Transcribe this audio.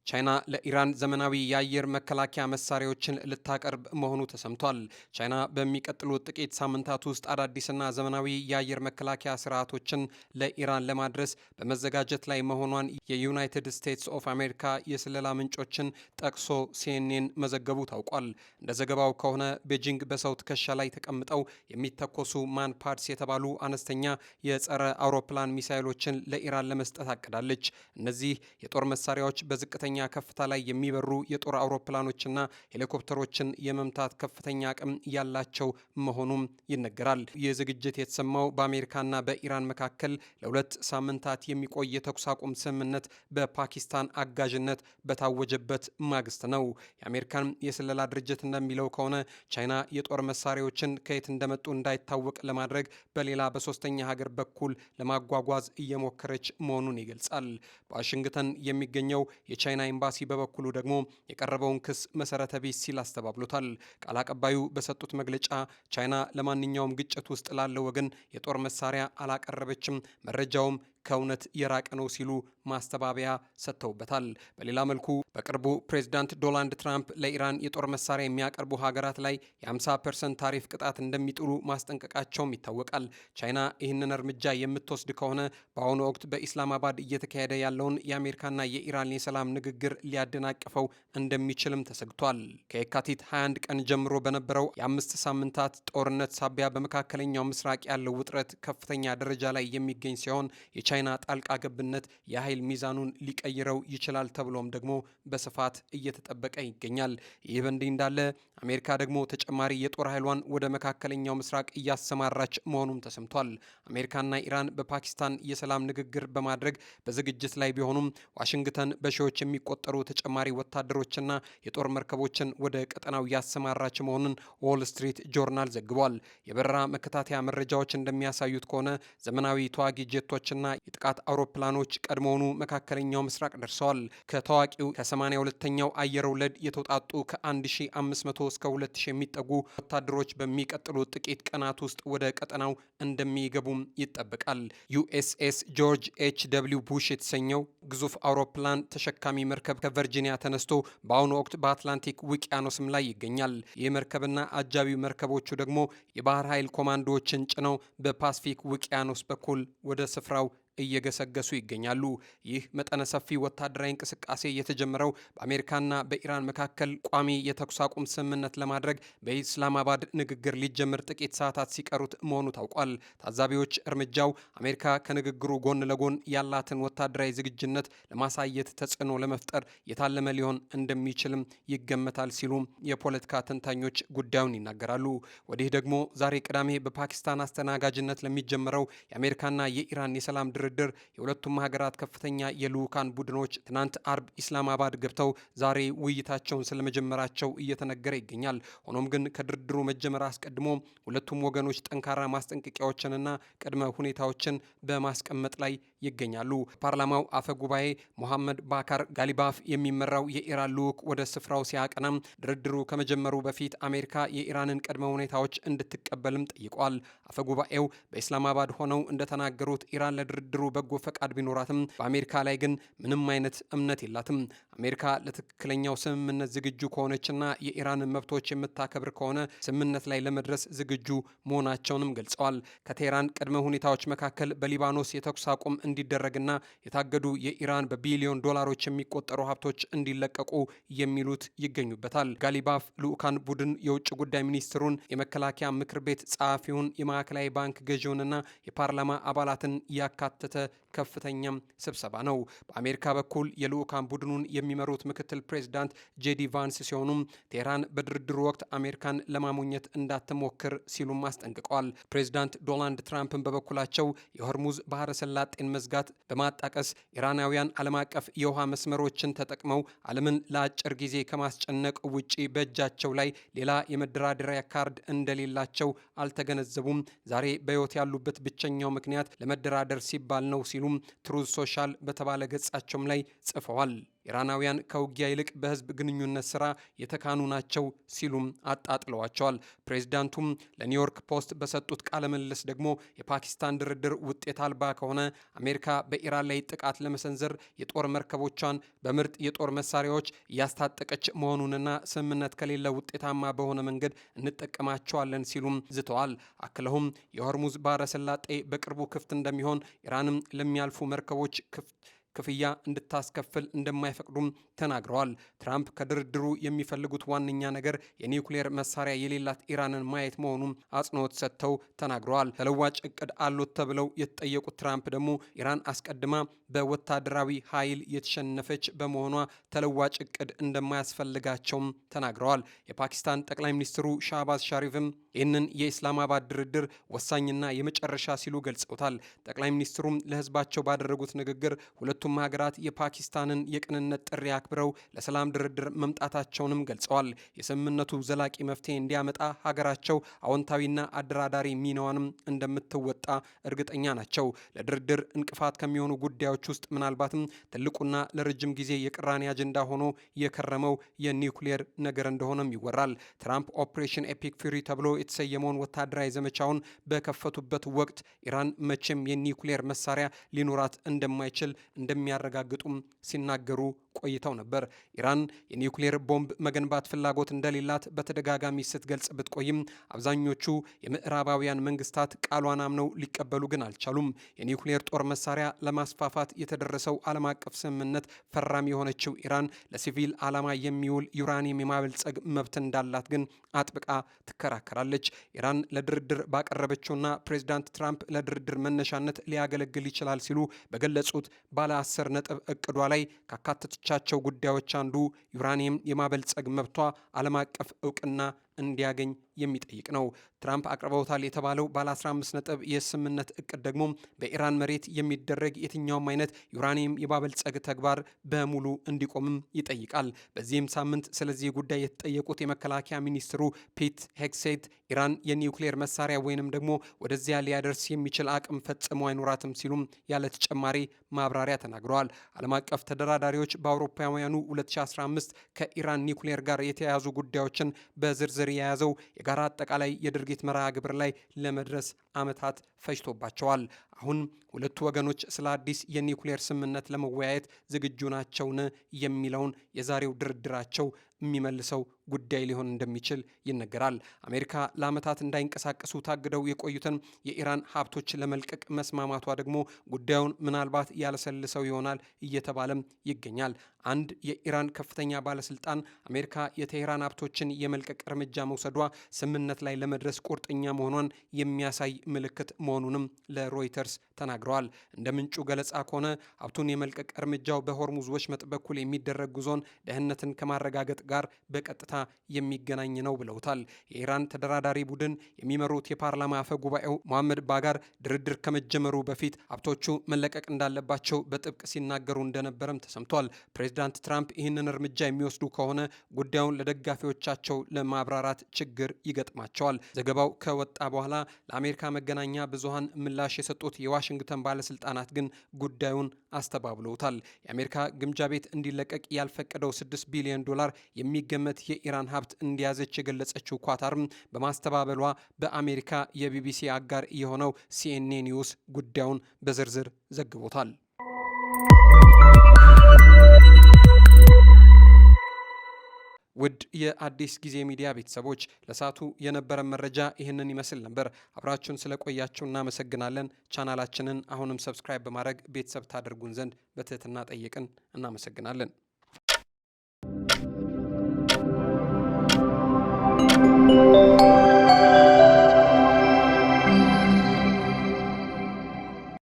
ቻይና ለኢራን ዘመናዊ የአየር መከላከያ መሳሪያዎችን ልታቀርብ መሆኑ ተሰምቷል። ቻይና በሚቀጥሉት ጥቂት ሳምንታት ውስጥ አዳዲስና ዘመናዊ የአየር መከላከያ ስርዓቶችን ለኢራን ለማድረስ በመዘጋጀት ላይ መሆኗን የዩናይትድ ስቴትስ ኦፍ አሜሪካ የስለላ ምንጮችን ጠቅሶ ሲኤንኤን መዘገቡ ታውቋል። እንደ ዘገባው ከሆነ ቤጂንግ በሰው ትከሻ ላይ ተቀምጠው የሚተኮሱ ማንፓድስ የተባሉ አነስተኛ የጸረ አውሮፕላን ሚሳይሎችን ለኢራን ለመስጠት አቅዳለች። እነዚህ የጦር መሳሪያዎች በዝቅተኛ ከፍታ ላይ የሚበሩ የጦር አውሮፕላኖችና ሄሊኮፕተሮችን የመምታት ከፍተኛ አቅም ያላቸው መሆኑም ይነገራል። ይህ ዝግጅት የተሰማው በአሜሪካና በኢራን መካከል ለ2 ሳምንታት የሚቆይ የተኩስ አቁም ስምምነት በፓኪስታን አጋዥነት በታወጀበት ማግስት ነው። የአሜሪካን የስለላ ድርጅት እንደሚለው ከሆነ ቻይና የጦር መሳሪያዎችን ከየት እንደመጡ እንዳይታወቅ ለማድረግ በሌላ በሶስተኛ ሀገር በኩል ለማጓጓዝ እየሞከረች መሆኑን ይገልጻል። በዋሽንግተን የሚገኘው የቻይና ኤምባሲ በበኩሉ ደግሞ የቀረበውን ክስ መሰረተ ቢስ ሲል አስተባብሎታል። ቃል አቀባዩ በሰጡት መግለጫ ቻይና ለማንኛውም ግጭት ውስጥ ላለው ወገን የጦር መሳሪያ አላቀረበችም፣ መረጃውም ከእውነት የራቀ ነው ሲሉ ማስተባበያ ሰጥተውበታል። በሌላ መልኩ በቅርቡ ፕሬዚዳንት ዶናልድ ትራምፕ ለኢራን የጦር መሳሪያ የሚያቀርቡ ሀገራት ላይ የ50% ታሪፍ ቅጣት እንደሚጥሉ ማስጠንቀቃቸውም ይታወቃል። ቻይና ይህንን እርምጃ የምትወስድ ከሆነ በአሁኑ ወቅት በኢስላማባድ እየተካሄደ ያለውን የአሜሪካና የኢራን የሰላም ንግግር ሊያደናቅፈው እንደሚችልም ተሰግቷል። ከየካቲት 21 ቀን ጀምሮ በነበረው የ5 ሳምንታት ጦርነት ሳቢያ በመካከለኛው ምስራቅ ያለው ውጥረት ከፍተኛ ደረጃ ላይ የሚገኝ ሲሆን፣ የቻይና ጣልቃ ገብነት የኃይል ሚዛኑን ሊቀይረው ይችላል ተብሎም ደግሞ በስፋት እየተጠበቀ ይገኛል። ይህ በእንዲህ እንዳለ አሜሪካ ደግሞ ተጨማሪ የጦር ኃይሏን ወደ መካከለኛው ምስራቅ እያሰማራች መሆኑም ተሰምቷል። አሜሪካና ኢራን በፓኪስታን የሰላም ንግግር በማድረግ በዝግጅት ላይ ቢሆኑም፣ ዋሽንግተን በሺዎች የሚቆጠሩ ተጨማሪ ወታደሮችና የጦር መርከቦችን ወደ ቀጠናው እያሰማራች መሆኑን ዎል ስትሪት ጆርናል ዘግቧል። የበረራ መከታተያ መረጃዎች እንደሚያሳዩት ከሆነ ዘመናዊ ተዋጊ ጄቶችና የጥቃት አውሮፕላኖች ቀድሞውኑ መካከለኛው ምስራቅ ደርሰዋል። ከታዋቂው ከ82ኛው አየር ወለድ የተውጣጡ ከ1500 እስከ 2000 የሚጠጉ ወታደሮች በሚቀጥሉት ጥቂት ቀናት ውስጥ ወደ ቀጠናው እንደሚገቡም ይጠበቃል። ዩኤስኤስ ጆርጅ ኤች ደብሊው ቡሽ የተሰኘው ግዙፍ አውሮፕላን ተሸካሚ መርከብ ከቨርጂኒያ ተነስቶ በአሁኑ ወቅት በአትላንቲክ ውቅያኖስም ላይ ይገኛል። ይህ መርከብና አጃቢው መርከቦቹ ደግሞ የባህር ኃይል ኮማንዶዎችን ጭነው በፓስፊክ ውቅያኖስ በኩል ወደ ስፍራው እየገሰገሱ ይገኛሉ። ይህ መጠነ ሰፊ ወታደራዊ እንቅስቃሴ የተጀመረው በአሜሪካና በኢራን መካከል ቋሚ የተኩስ አቁም ስምምነት ለማድረግ በኢስላማባድ ንግግር ሊጀምር ጥቂት ሰዓታት ሲቀሩት መሆኑ ታውቋል። ታዛቢዎች እርምጃው አሜሪካ ከንግግሩ ጎን ለጎን ያላትን ወታደራዊ ዝግጁነት ለማሳየት ተጽዕኖ ለመፍጠር የታለመ ሊሆን እንደሚችልም ይገመታል ሲሉ የፖለቲካ ተንታኞች ጉዳዩን ይናገራሉ። ወዲህ ደግሞ ዛሬ ቅዳሜ በፓኪስታን አስተናጋጅነት ለሚጀመረው የአሜሪካና የኢራን የሰላም ድርድር የሁለቱም ሀገራት ከፍተኛ የልዑካን ቡድኖች ትናንት አርብ ኢስላማባድ ገብተው ዛሬ ውይይታቸውን ስለመጀመራቸው እየተነገረ ይገኛል። ሆኖም ግን ከድርድሩ መጀመር አስቀድሞ ሁለቱም ወገኖች ጠንካራ ማስጠንቀቂያዎችንና ቅድመ ሁኔታዎችን በማስቀመጥ ላይ ይገኛሉ። ፓርላማው አፈ ጉባኤ ሞሐመድ ባካር ጋሊባፍ የሚመራው የኢራን ልዑክ ወደ ስፍራው ሲያቀናም ድርድሩ ከመጀመሩ በፊት አሜሪካ የኢራንን ቅድመ ሁኔታዎች እንድትቀበልም ጠይቋል። አፈ ጉባኤው በኢስላማባድ ሆነው እንደተናገሩት ኢራን ለድርድሩ በጎ ፈቃድ ቢኖራትም በአሜሪካ ላይ ግን ምንም አይነት እምነት የላትም። አሜሪካ ለትክክለኛው ስምምነት ዝግጁ ከሆነችና የኢራንን መብቶች የምታከብር ከሆነ ስምምነት ላይ ለመድረስ ዝግጁ መሆናቸውንም ገልጸዋል። ከቴህራን ቅድመ ሁኔታዎች መካከል በሊባኖስ የተኩስ አቁም እንዲደረግና የታገዱ የኢራን በቢሊዮን ዶላሮች የሚቆጠሩ ሀብቶች እንዲለቀቁ የሚሉት ይገኙበታል። ጋሊባፍ ልዑካን ቡድን የውጭ ጉዳይ ሚኒስትሩን፣ የመከላከያ ምክር ቤት ጸሐፊውን፣ የማዕከላዊ ባንክ ገዢውንና የፓርላማ አባላትን ያካተተ ከፍተኛም ስብሰባ ነው። በአሜሪካ በኩል የልዑካን ቡድኑን የሚመሩት ምክትል ፕሬዚዳንት ጄዲ ቫንስ ሲሆኑ፣ ቴህራን በድርድሩ ወቅት አሜሪካን ለማሞኘት እንዳትሞክር ሲሉም አስጠንቅቀዋል። ፕሬዚዳንት ዶናልድ ትራምፕን በበኩላቸው የሆርሙዝ ባህረ ሰላጤን መዝጋት በማጣቀስ ኢራናውያን ዓለም አቀፍ የውሃ መስመሮችን ተጠቅመው ዓለምን ለአጭር ጊዜ ከማስጨነቅ ውጪ በእጃቸው ላይ ሌላ የመደራደሪያ ካርድ እንደሌላቸው አልተገነዘቡም፣ ዛሬ በሕይወት ያሉበት ብቸኛው ምክንያት ለመደራደር ሲባል ነው ሲሉም ትሩዝ ሶሻል በተባለ ገጻቸውም ላይ ጽፈዋል። ኢራናውያን ከውጊያ ይልቅ በህዝብ ግንኙነት ስራ የተካኑ ናቸው ሲሉም አጣጥለዋቸዋል። ፕሬዚዳንቱም ለኒውዮርክ ፖስት በሰጡት ቃለ ምልልስ ደግሞ የፓኪስታን ድርድር ውጤት አልባ ከሆነ አሜሪካ በኢራን ላይ ጥቃት ለመሰንዘር የጦር መርከቦቿን በምርጥ የጦር መሳሪያዎች እያስታጠቀች መሆኑንና ስምምነት ከሌለ ውጤታማ በሆነ መንገድ እንጠቀማቸዋለን ሲሉም ዝተዋል። አክለውም የሆርሙዝ ባህረ ሰላጤ በቅርቡ ክፍት እንደሚሆን፣ ኢራንም ለሚያልፉ መርከቦች ክፍያ እንድታስከፍል እንደማይፈቅዱም ተናግረዋል። ትራምፕ ከድርድሩ የሚፈልጉት ዋነኛ ነገር የኒውክሌር መሳሪያ የሌላት ኢራንን ማየት መሆኑን አጽንኦት ሰጥተው ተናግረዋል። ተለዋጭ እቅድ አሉት ተብለው የተጠየቁት ትራምፕ ደግሞ ኢራን አስቀድማ በወታደራዊ ኃይል የተሸነፈች በመሆኗ ተለዋጭ እቅድ እንደማያስፈልጋቸውም ተናግረዋል። የፓኪስታን ጠቅላይ ሚኒስትሩ ሻህባዝ ሻሪፍም ይህንን የኢስላማባድ ድርድር ወሳኝና የመጨረሻ ሲሉ ገልጸውታል። ጠቅላይ ሚኒስትሩም ለህዝባቸው ባደረጉት ንግግር ሁለቱም ሀገራት የፓኪስታንን የቅንነት ጥሪ አክብረው ለሰላም ድርድር መምጣታቸውንም ገልጸዋል። የስምምነቱ ዘላቂ መፍትሄ እንዲያመጣ ሀገራቸው አዎንታዊና አደራዳሪ ሚናዋንም እንደምትወጣ እርግጠኛ ናቸው። ለድርድር እንቅፋት ከሚሆኑ ጉዳዮች ውስጥ ምናልባትም ትልቁና ለረጅም ጊዜ የቅራኔ አጀንዳ ሆኖ የከረመው የኒውክሌር ነገር እንደሆነም ይወራል። ትራምፕ Operation Epic Fury ተብሎ የተሰየመውን ወታደራዊ ዘመቻውን በከፈቱበት ወቅት ኢራን መቼም የኒውክሌር መሳሪያ ሊኖራት እንደማይችል እንደሚያረጋግጡም ሲናገሩ ቆይተው ነበር። ኢራን የኒውክሌር ቦምብ መገንባት ፍላጎት እንደሌላት በተደጋጋሚ ስትገልጽ ብትቆይም አብዛኞቹ የምዕራባውያን መንግስታት ቃሏን አምነው ሊቀበሉ ግን አልቻሉም። የኒውክሌር ጦር መሳሪያ ለማስፋፋት የተደረሰው ዓለም አቀፍ ስምምነት ፈራሚ የሆነችው ኢራን ለሲቪል ዓላማ የሚውል ዩራኒየም የማበልጸግ መብት እንዳላት ግን አጥብቃ ትከራከራለች። ኢራን ለድርድር ባቀረበችውና ፕሬዚዳንት ትራምፕ ለድርድር መነሻነት ሊያገለግል ይችላል ሲሉ በገለጹት ባለ 10 ነጥብ እቅዷ ላይ ካካተተቻቸው ጉዳዮች አንዱ ዩራኒየም የማበልጸግ መብቷ ዓለም አቀፍ እውቅና እንዲያገኝ የሚጠይቅ ነው። ትራምፕ አቅርበውታል የተባለው ባለ 15 ነጥብ የስምምነት እቅድ ደግሞ በኢራን መሬት የሚደረግ የትኛውም አይነት ዩራኒየም የማበልጸግ ተግባር በሙሉ እንዲቆምም ይጠይቃል። በዚህም ሳምንት ስለዚህ ጉዳይ የተጠየቁት የመከላከያ ሚኒስትሩ ፒት ሄግሴት ኢራን የኒውክሌር መሳሪያ ወይንም ደግሞ ወደዚያ ሊያደርስ የሚችል አቅም ፈጽሞ አይኖራትም ሲሉም ያለ ተጨማሪ ማብራሪያ ተናግረዋል። ዓለም አቀፍ ተደራዳሪዎች በአውሮፓውያኑ 2015 ከኢራን ኒውክሌር ጋር የተያያዙ ጉዳዮችን በዝርዝር የያዘው የጋራ አጠቃላይ የድርጊት መርሃ ግብር ላይ ለመድረስ ዓመታት ፈጅቶባቸዋል። አሁን ሁለቱ ወገኖች ስለ አዲስ የኒውክሌር ስምምነት ለመወያየት ዝግጁ ናቸውን የሚለውን የዛሬው ድርድራቸው የሚመልሰው ጉዳይ ሊሆን እንደሚችል ይነገራል። አሜሪካ ለዓመታት እንዳይንቀሳቀሱ ታግደው የቆዩትን የኢራን ሀብቶች ለመልቀቅ መስማማቷ ደግሞ ጉዳዩን ምናልባት ያለሰልሰው ይሆናል እየተባለም ይገኛል። አንድ የኢራን ከፍተኛ ባለስልጣን አሜሪካ የቴሄራን ሀብቶችን የመልቀቅ እርምጃ መውሰዷ ስምምነት ላይ ለመድረስ ቁርጠኛ መሆኗን የሚያሳይ ምልክት መሆኑንም ለሮይተርስ ተናግረዋል። እንደ ምንጩ ገለጻ ከሆነ ሀብቱን የመልቀቅ እርምጃው በሆርሙዝ ወሽመጥ በኩል የሚደረግ ጉዞን ደህንነትን ከማረጋገጥ ጋር በቀጥታ የሚገናኝ ነው ብለውታል። የኢራን ተደራዳሪ ቡድን የሚመሩት የፓርላማ አፈ ጉባኤው መሐመድ ባጋር ድርድር ከመጀመሩ በፊት ሀብቶቹ መለቀቅ እንዳለባቸው በጥብቅ ሲናገሩ እንደነበረም ተሰምቷል። ፕሬዚዳንት ትራምፕ ይህንን እርምጃ የሚወስዱ ከሆነ ጉዳዩን ለደጋፊዎቻቸው ለማብራራት ችግር ይገጥማቸዋል። ዘገባው ከወጣ በኋላ ለአሜሪካ መገናኛ ብዙሃን ምላሽ የሰጡት የዋሽንግተን ባለስልጣናት ግን ጉዳዩን አስተባብለውታል። የአሜሪካ ግምጃ ቤት እንዲለቀቅ ያልፈቀደው 6 ቢሊዮን ዶላር የሚገመት የኢራን ሀብት እንደያዘች የገለጸችው ኳታርም በማስተባበሏ በአሜሪካ የቢቢሲ አጋር የሆነው ሲኤንኤን ኒውስ ጉዳዩን በዝርዝር ዘግቦታል። ውድ የአዲስ ጊዜ ሚዲያ ቤተሰቦች፣ ለሰዓቱ የነበረ መረጃ ይህንን ይመስል ነበር። አብራችሁን ስለቆያችሁ እናመሰግናለን። ቻናላችንን አሁንም subscribe በማድረግ ቤተሰብ ታደርጉን ዘንድ በትህትና ጠየቅን። እናመሰግናለን።